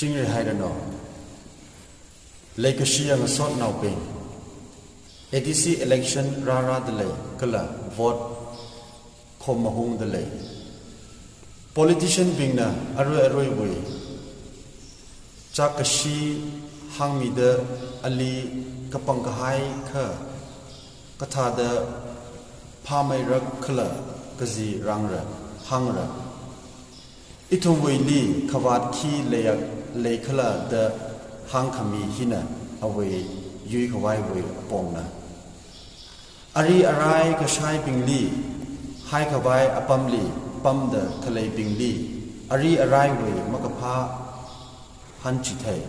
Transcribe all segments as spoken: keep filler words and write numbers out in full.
Chingri hairanu. Leikashiya ngasotnaobing, A D C election rārada lei kala vote khom mahungda lei. Politician bingna arui aruiwui chākashi hāngmida ali kapang kahai kha kathāda phāmeirak khala kaji rāngra, hāngra. Ithumwuili khavāt khi leiya, leikhala da hāngkhami hina awui yuikhavaiwui apongna. Ari arai kashaibingli haikhavai apamli pamda khaleibingli ari araiwui makaphā hanchithei.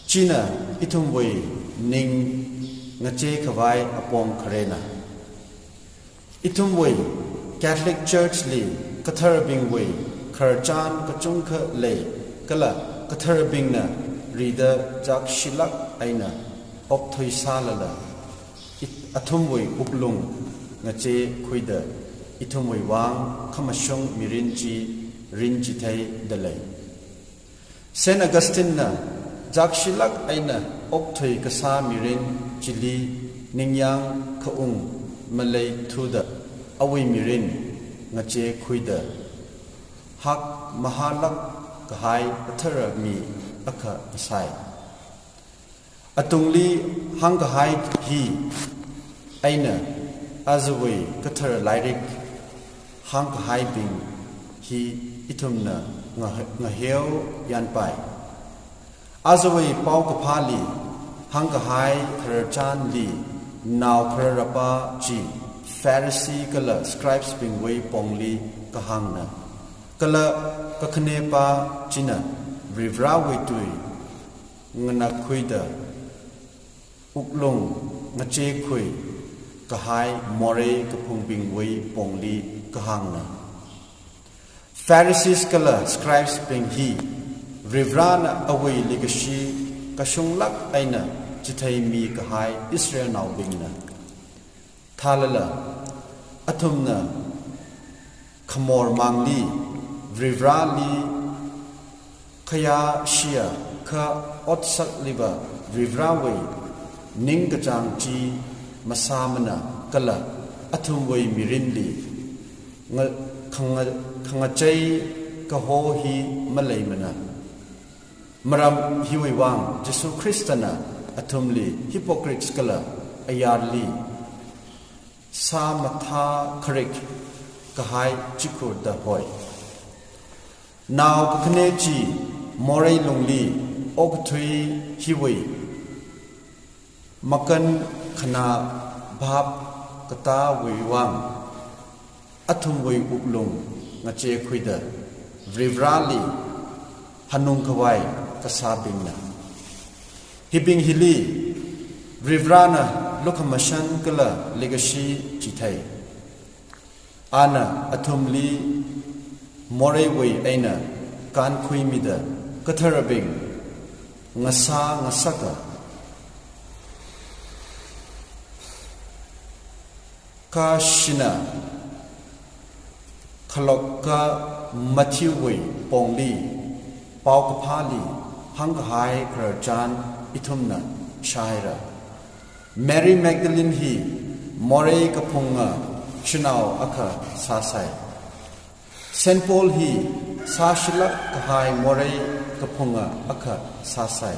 China ithumwui ning ngachekhavai apong kharena. Ithumwui Catholic Church li katharbingwui khararchan kachungkha lei, kala katharbingna rida chākshilāk eina okthuisālala, it-, athumwui wuklung ngachekhuida ithumwui vang khamashung mirin chi rinchitheida lei. Saint Augustine na chākshilāk eina okthui kasā mirin chili ningyāng khaung maleithuda awui mirin ngachekhuida hak mahālāk kahai kathara mi akha ngasai. Atungli hāngkahai hi eina ajawui kathara lairik hāngkahaibing hi ithumna ngah-, ngaheo yanpai. Ajawui paokaphāli hāngkahai khararchanli nao khararapa chi Pharisee kala scribes bingwui pongli kahāngna. Kala kakhanepa china Varivarāwui tui nganākhuida wuklung ngachekhui kahai morei kaphungbingwui pongli kahāngna. Pharisees kala scribes bing hi Varivarāna awui leikashi kashunglāk eina chitheimi kahai Israelnaobingna. Thālala, athumna khamor mangli Varivarāli khayāshiya kha otsakliva Varivarāwui ningkachāng chi masāmana kala athumwui mirinli nga-, khanga-, khangachei kaho hi maleimana. Maram hiwui vang Jesu Khristana athumli hypocrites kala ayarli sāmathā kharik kahai chikhur da hoi. Nao kakhane chi morei lungli okathui hiwui makan khanā bhap katāwui vang athumwui wuklung ngachekhuida Varivarāli hanungkhavai kasābingna. Hibing hili Varivarāna lukhamashan kala leikashi chithei. Ana athumli moreiwui eina kankhuimida katharabing ngasā ngasaka. Kha shina khalok kha Matthewwui pongli paokaphāli hāngkahai khararchan ithumna shāhaira. Mary Magdalene hi morei kaphunga shanao akha sāsai. Saint Paul hi sāshilāk kahai morei kaphunga akha sāsai.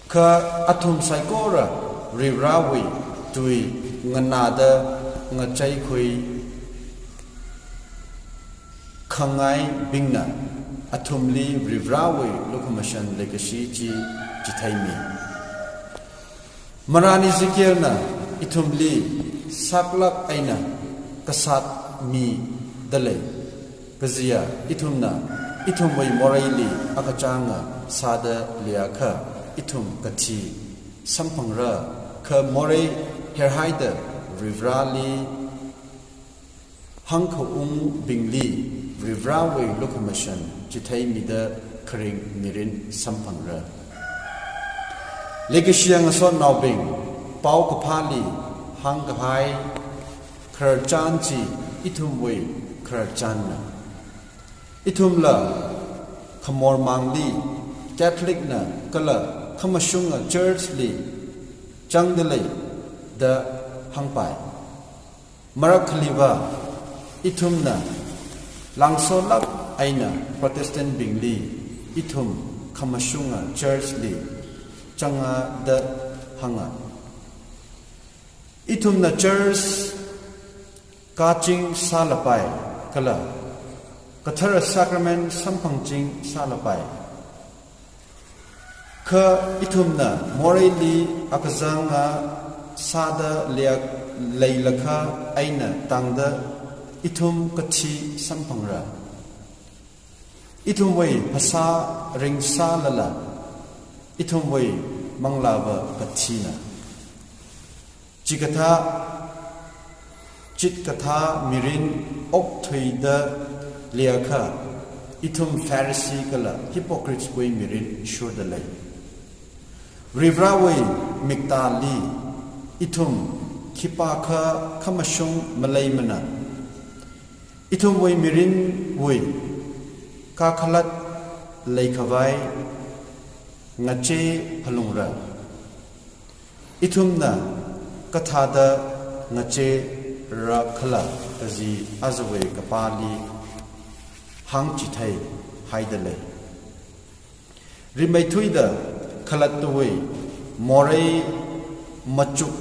Kha athum saikora Varivarāwui tui nganāda ngacheikhui khangaibingna athumli Varivarāwui lukhamashan leikashi chi chitheimi. Marān Ezekielna ithumli saklāk eina kasāt mida lei. Kajiya ithumna ithumwui moreili akachanga sāda leiakha ithum kathi samphangra, kha morei herhaida Varivarāli hāngkhaungbingli Varivarāwui lukhamashan chitheimida kharing mirin samphangra. Leikashiya ngasotnaobing, paokaphāli hāngkahai khararchan chi ithumwui khararchanna. Ithumla khamormangli Catholic na kala khamashunga church li changda lei da hāngpai. Marakhaliva ithumna langsolāk eina Protestant bingli ithum khamashunga church li changa da hānga. Ithumna church kāching sālapai kala kathara sacrament samphangching sālapai. Kha ithumna moreili akazanga sāda leiya, leilakha eina tangda ithum kathi samphangra. Ithumwui phasā ringsālala, ithumwui manglāva kathina. Chikathā, chikathā mirin okthuida leiakha, ithum Pharisee kala hypocrites wui mirin shurda lei. Varivarawui miktāli ithum khipākha khamashung maleimana. Ithumwui mirinwui kakhalat leikhavai ngachei phalungra. Ithumna kathāda ngacheira khala kaji ajawui kapāli hāngchithei haida lei. Rimeithuida khalattawui morei machuk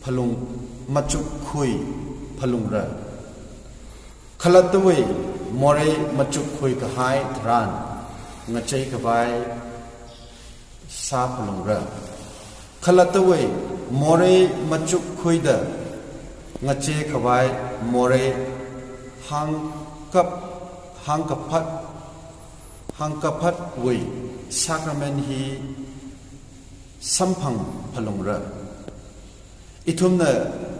phalung, machukkhui phalungra. Khalattawui morei machukkhui kahai tharan ngacheikhavai sā phalungra. Khalattawui morei machukkhuida ngacheikhavai morei hāngkap, hāngkaphat, hāngkaphatwui sacrament hi samphang phalungra. Ithumna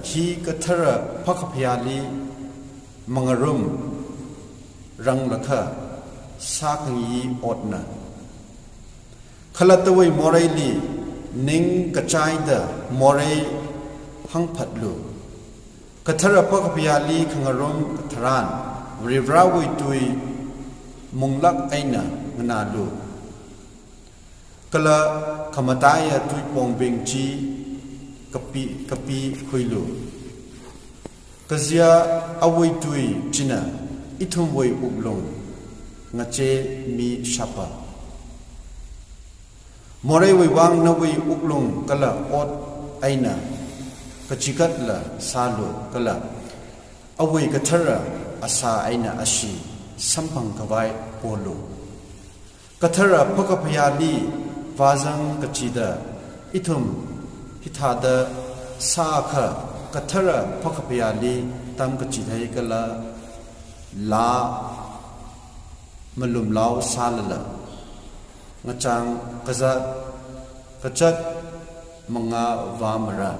hi kathara phakaphayāli mangarum ranglakha sākhangayi otna. Khalattawui moreili ningkachaida morei hāngphatlu. Kathara phakaphayāli khangarum tharan Varivarawui tui munglāk eina nganālu. Kala khamataiya tuipongbing chi kapi, kapikhuilu. Kajiya awui tui china ithumwui wuklung ngachei mishapa. Moreiwui vang nawui wuklung kala ot eina kachikatla sālu kala awui kathara asā eina ashee samphangkhavai polu. Kathara phakaphayāli vāzang kachida ithum hithāda sākha kathara phakaphayāli tamkachithei kala laa malumlao sālala ngachang kazat kazat mangā vāmara.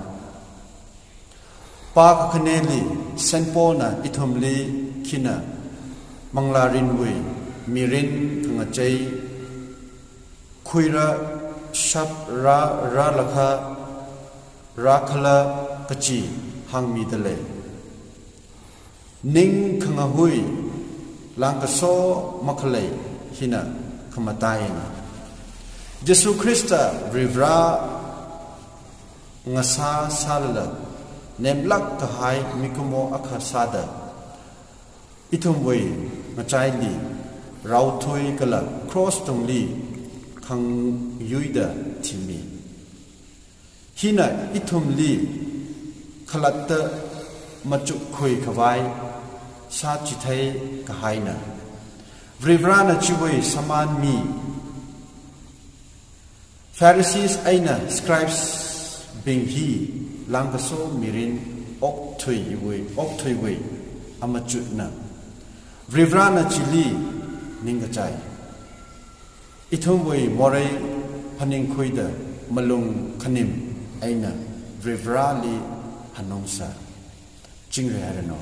Pā kakhaneli Saint Paulna ithumli khina manglārinwui mirin khangachei khuira shapra rālakha rākhala kachi hāngmida lei. Ning khangahui langkaso makhalei hina khamataina. Jesu Khrista Varivara ngasā sālala nemlāk kahai mikumo akha sāda ithumwui ngachaili raothui kala cross tungli khangyuida thimi. Hina ithumli khalatta machukkhui khavai sāchithei kahaina. Varivarana chiwui samān mi. Pharisees eina scribes bing hi langkaso mirin okthuiwui, okthuiwui amachutna. Varivarana chili ningkachai. Ithumwui morei phaningkhuida malung khanim eina Varivarali hanungsa. Chingri hairanu.